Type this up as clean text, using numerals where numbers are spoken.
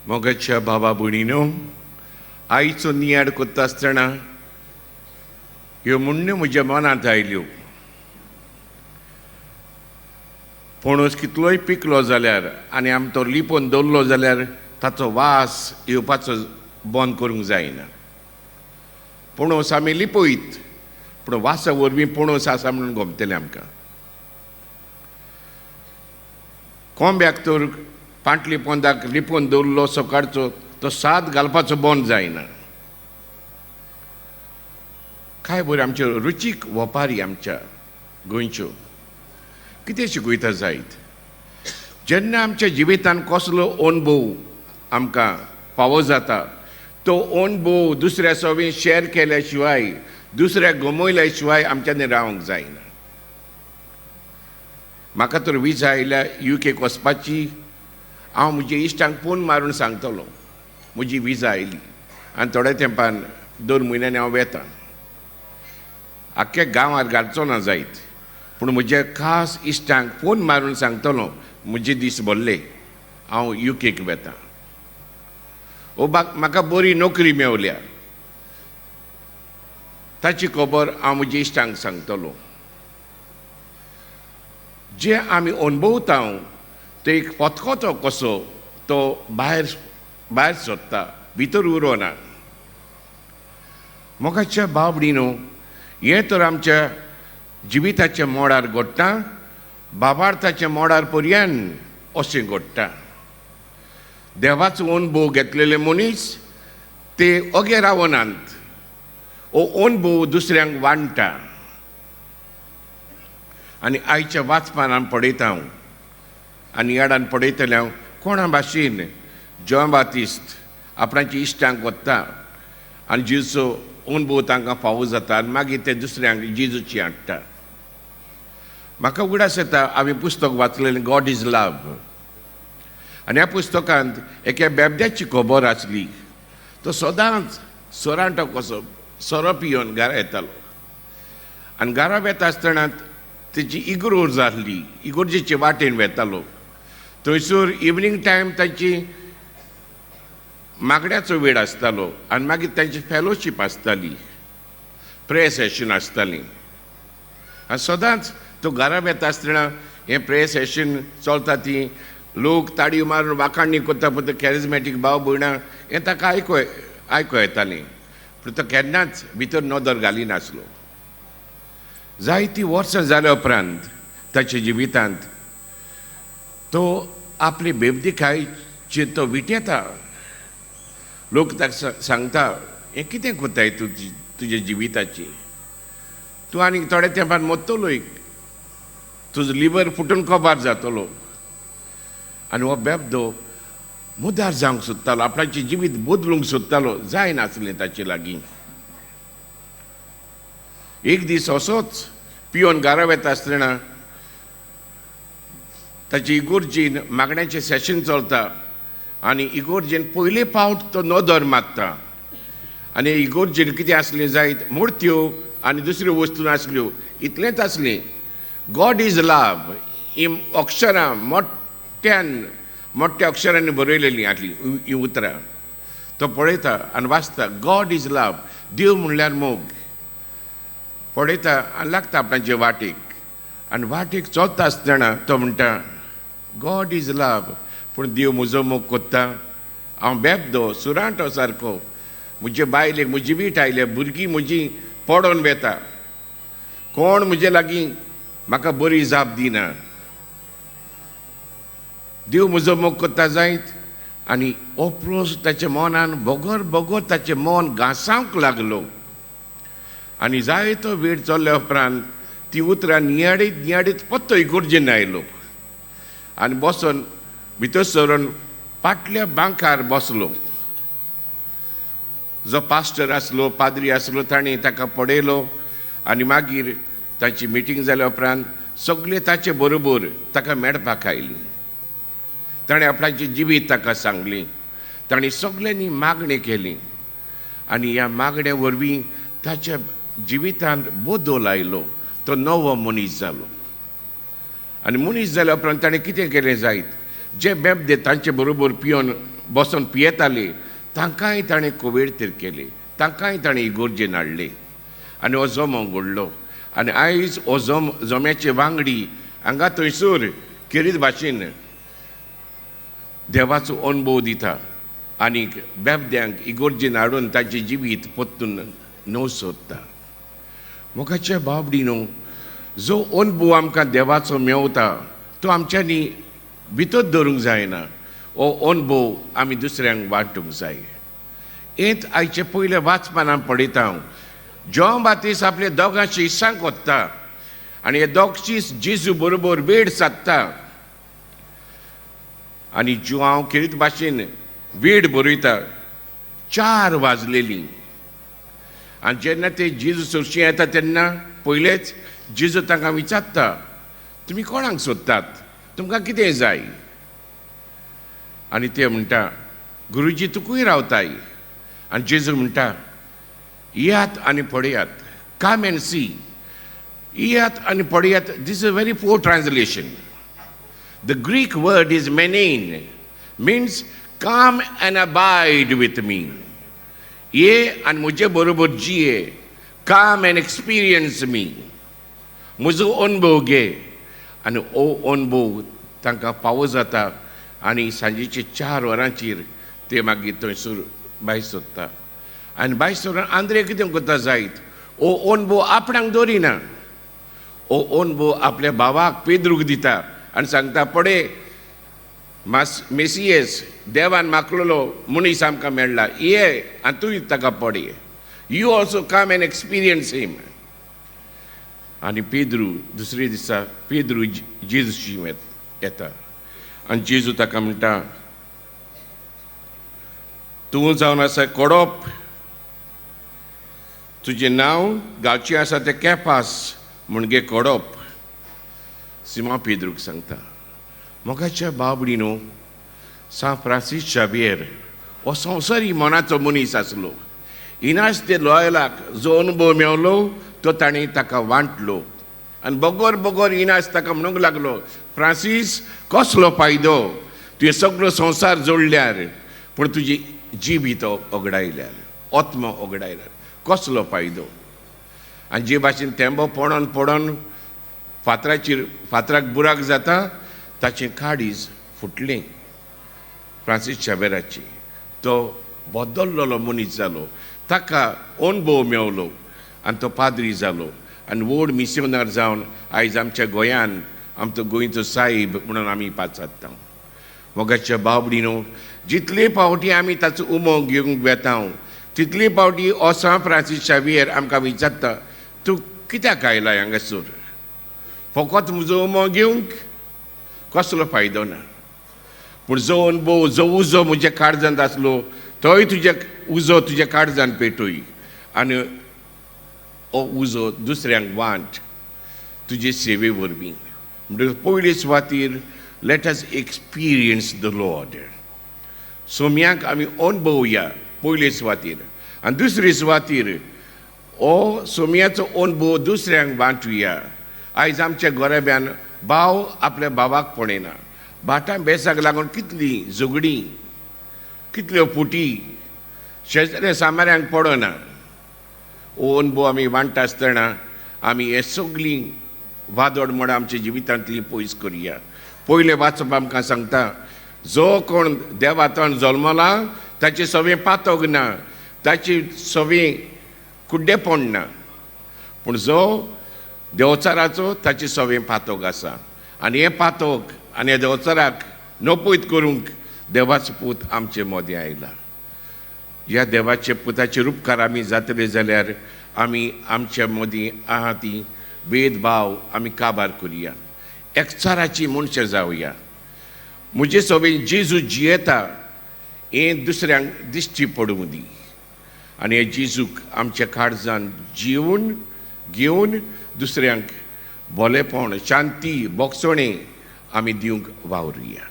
मोगाच्या बाबा भयणीनो, आयचो नियाळ करता आसतना ह्यो म्हणण्यो म्हज्या मनांत आयल्यो. पणस कितलोय पिकलो जाल्यार आनी आमी तो लिपोवन दवरलो जाल्यार ताचो वास येवपाचो बंद करूंक जायना. पणस आमी लिपयत, पूण वासा वरवीं पणस आसा म्हणून गमतलें आमकां. कोंब्याक तर पांटली पोंदाक लिपोवन दवरलो सकाळचो, तो साद घालपाचो बंद जायना. काय बऱ्यो आमच्यो रुचीक वपारी आमच्या गोंयच्यो कितें शिकयता जायत. जेन्ना आमच्या जिवितान कसलो अणभव आमकां फावो जाता, तो अणभव दुसऱ्या सवी शेअर केल्या शिवाय, दुसऱ्या गमयल्या शिवाय आमच्यांनी रावंक जायना. म्हाका तर विजा आयल्या युकेक वचपाची, हांव म्हज्या इश्टांक फोन मारून सांगतलो म्हजी विजा आयली आनी थोड्या तेंपान 2 म्हयन्यांनी हांव वेता. आख्ख्या गांवार घालचो ना जायत, पूण म्हज्या खास इश्टांक फोन मारून सांगतलो म्हजे दीस भरले, हांव युकेक वेता. ओ म्हाका बरी नोकरी मेवल्या, ताची खबर हांव म्हज्या इश्टांक सांगतलो. जे आमी अणभवता तो एक फतखतो कसो तो भायर भायर सोदता, भितर उरोना. मोगाच्या बाबडीनो, हें तर आमच्या जिविताच्या मोडार घडटा, बाबार्थाच्या मोडार पर्यंत अशें घडटा. देवाचो अणभव घेतलेले मनीस ते अगे रावनात, हो अणभव दुसऱ्यांक वांट्टा. आनी आयच्या वाचपान आमी पळयता हांव आनी याडान पळयतले हांव कोणा भाशेन जॉन बातिस्त आपणाच्या इश्टांक वता आनी जेजूचो अणभव तांकां फावो जाता आनी मागीर ते दुसऱ्यांक जेजूची हाडटा. म्हाका उगडास येता, हांवें पुस्तक वाचलेलें गॉड is love, आनी ह्या पुस्तकांत एका बेबद्याची खबर आसली. तो सदांच सोरांटो कसो सोरो पिवन घरा येतालो आनी घरा वेता आसतना तेची इगोर्ज आसली, इगोर्जेचे वाटेन वेतालो. थंयसर इवनींग टायम तांची मागण्याचो वेळ आसतालो आनी मागीर तांची फेलोशीप आसताली, प्रेयर सेशन आसताली. आनी सदांच तो घरा वेता आसतना हें प्रेयर सेशन चलता, ती लोक ताळयो मारून वाखाणी करता, पळय कॅरिजमॅटीक भाव भयणां हें ताका आयको येतालें, पूण तो केन्नाच भितर नदर घालिनासलो. जायतीं वर्सां जाल्या उपरांत ताच्या जिवितांत तो आपली बेबदीकायची तो विटेता. लोक ताका सांगता, हें कितें करताय तूं तुज्या जिविताची, तूं आनीक थोड्या तेंपान मरतलो, एक तुजो लिवर फुटून कबार जातलो. आनी हो बेबदो मुदार जावंक सोदतालो, आपणाचें जिवीत बदलूंक सोदतालो, जायनासलें ताचे लागीं. एक दीस असोच पिवन घरा वेता आसतना ताची इगोर्जीन मागण्याचें सेशन चलता आनी इगोर्जीन पयले फावट तो नदर मारता आनी इगोर्जीन कितें आसलें जायत, मुर्त्यो आनी दुसऱ्यो वस्तू नासल्यो, इतलेंच आसलें. गॉड is love ही अक्षरां मोठ्यान मोठ्या अक्षरांनी बरयलेलीं आसलीं हीं उतरां. तो पळयता आनी वाचता, गॉड is love, देव म्हणल्यार मोग. पळयता आनी लागता आपणाचे वाटेक आनी वाटेक चलता आसतना तो म्हणटा गॉड is love, पूण देव म्हजो मोग कोत्ता, हांव बेबदो सुरांटो सारको, म्हजे बायलेक म्हजी वीट आयल्या, भुरगीं म्हजी पडोन वेता, कोण म्हजे लागीं म्हाका बरी जाप दिना, देव म्हजो मोग कोत्ता जायत. आनी हो प्रस्न ताच्या मनान बगर बगर ताचें मन घासावंक लागलो आनी जायतो वेळ चल्ल्या उपरांत ती उतरां नियाडीत नियाडीत पत्तो इगोर्जेन आयलो आनी बसोन भितर सरून फाटल्या बांकार बसलो. जो पास्टर आसलो, पाद्री आसलो, ताणें ताका पळयलो आनी मागीर ताची मिटींग जाल्या उपरांत सगळे ताचे बरोबर ताका मेळपाक आयली. ताणें आपणाचें जिवीत ताका सांगलें, ताणें सगल्यांनी मागणें केली आनी ह्या मागण्या वरवीं ताच्या जिवितांत बदल आयलो, तो नवो मनीस जालो. आनी मनीस जाल्या उपरांत ताणें कितें केलें जायत, जे बेबदे तांचे बरोबर पिवन बसोन पियेताले तांकांय ताणें कोवेर्तेर केले, तांकांय ताणें इगोर्जेन हाडले आनी हो जमो घडलो. आनी आयज हो जम्याचे वांगडी हांगा थंयसर खेरीत भाशेन देवाचो अणभव दिता आनी बेबद्यांक इगोर्जेन हाडून तांचें जिवीत परतून नव सोदता. मोगाच्या बाबडी न्हू, जो अणभव आमकां देवाचो मेवता तो आमच्यांनी भितर धरूंक जायना, हो अणभव आमी दुसऱ्यांक वांटूंक जाय. हेंच आयचे पयले वाचपान आमी पळयता. हांव जॉन बातीस आपल्या दोगां शिसांक वता आनी हे दोग शीस जेजू बरोबर वेळ सादता आनी जुआंव खेरीत भाशेन वेळ बरयता. 4 वाजलेलीं आनी जेन्ना ते जेजू सरशीं येता तेन्ना पयलेच जेजू तांकां विचारता, तुमी कोणाक सोदतात, तुमकां कितें जाय? आनी ते म्हणटा, गुरुजी तुकूय रावताय. आनी जेजू म्हणटा, येयात आनी पळयात, कम एंड सी, येयात आनी पळयात. This is a very poor translation. The Greek word is menein, means come and abide with me. ये आनी म्हजे बरोबर जिये, कम एंड एक्सपिरियन्स मी, म्हजो अणभव घे. आनी हो अणभव तांकां फावो जाता आनी सांजेचे 4 वरांचेर ते मागीर थंयसर भायर सोदता. आनी भायर सरून आंद्रे कितें करता जायत, हो अणभव आपणाक दवरिना, हो अणभव आपल्या भावाक पेद्रूक दिता आनी सांगता, पळय मेसियस देवान माकलेलो मनीस आमकां मेळ्ळा, ये आनी तूं ताका पळय, you also come and experience him. आनी पेद्रू दुसरे दिसा पेद्रू जेजूशी येता आनी जेजू ताका म्हणटा, तूं जावन आसा कोडप, तुजें नांव गांवचें आसा तें केपास म्हणजे कोडप. सिमा पेद्रूक सांगता. मोगाच्या बाबडी न्हू, सांत फ्रांसीस शावियर हो संवसारी मनाचो मनीस आसलो. इनास दे लॉयलाक जो अनुभव मेवलो तो ताणें ताका वांटलो आनी बगर बगर इनास ताका म्हणूंक लागलो, फ्रांसीस कसलो फायदो तुवें सगळो संवसार जोडल्यार पूण तुजी जिवीत ओगडायल्यार, आत्मो ओगडायल्यार कसलो फायदो. आनी जे भाशेन तेंबो पडोन पडोन फातराचेर फातराक बुराक जाता ताचें काळीज फुटलें फ्रांसीस शावेराची. तो बदल्लोलो मनीस जालो, ताका अणभव मेवलो आनी तो पाद्री जालो आनी व्हड मिसियोनार जावन आयज आमच्या गोंयान आमचो गोंयचो साहेब म्हणून आमी पाचारता. मोगाच्या बाबडी न्हू, जितले फावटी आमी ताचो उमो घेवंक वेता तितले फावटी हो सांत फ्रांसीस शावियर आमकां विचारता, तूं कित्याक आयला हांगासर, फकत म्हजो उमो घेवंक कसलो फायदो ना, पूण जो अणभव जो उजो म्हज्या काळजांत आसलो तोय तुज्या उजो तुज्या काळजान पेटय आनी हो उजो दुसऱ्यांक वांट तुजे सेवे वरवीं. म्हणटकच पयले सुवातीर let us experience the Lord. सोम्याक आमी अणभवया पयले सुवातीर आनी दुसरे सुवातीर हो सोम्याचो अणभव दुसऱ्यांक वांटुया. आयज आमच्या गोरेब्यान भाव आपल्या भावाक पळयना, भाटां बेसाक लागून कितलीं झगडीं कितल्यो फुटी शेजाऱ्या सामाऱ्यांक पडना. हो अणभव आमी वांट्टा आसतना आमी हे सगळीं वादोड मोडां आमच्या जिवितांतली पयस करुया. पयलें वाचप आमकां सांगता, जो कोण देवातन जल्मला ताचें सवें पातोग ना, ताची सवें कुड्डेपण ना, पूण जो देवचाराचो ताचें सवें पातोग आसा आनी हें पातोग आनी ह्या देवचाराक नपयत करूंक देवाचो पूत आमचे मदें आयला. ह्या देवाचे पुताचे उपकार आमी जातले जाल्यार आमी आमच्या मदीं आहा ती भेदभाव आमी काबार करुया, एकचाराची मनशां जावया. म्हजे सवें जेजू जियेता हें दुसऱ्यांक दिश्टी पडूं दी आनी हे जेजूक आमच्या काळजान जिवन घेवन दुसऱ्यांक भोलेपण, शांती, बोगसणें आमी दिवंक वावरुया.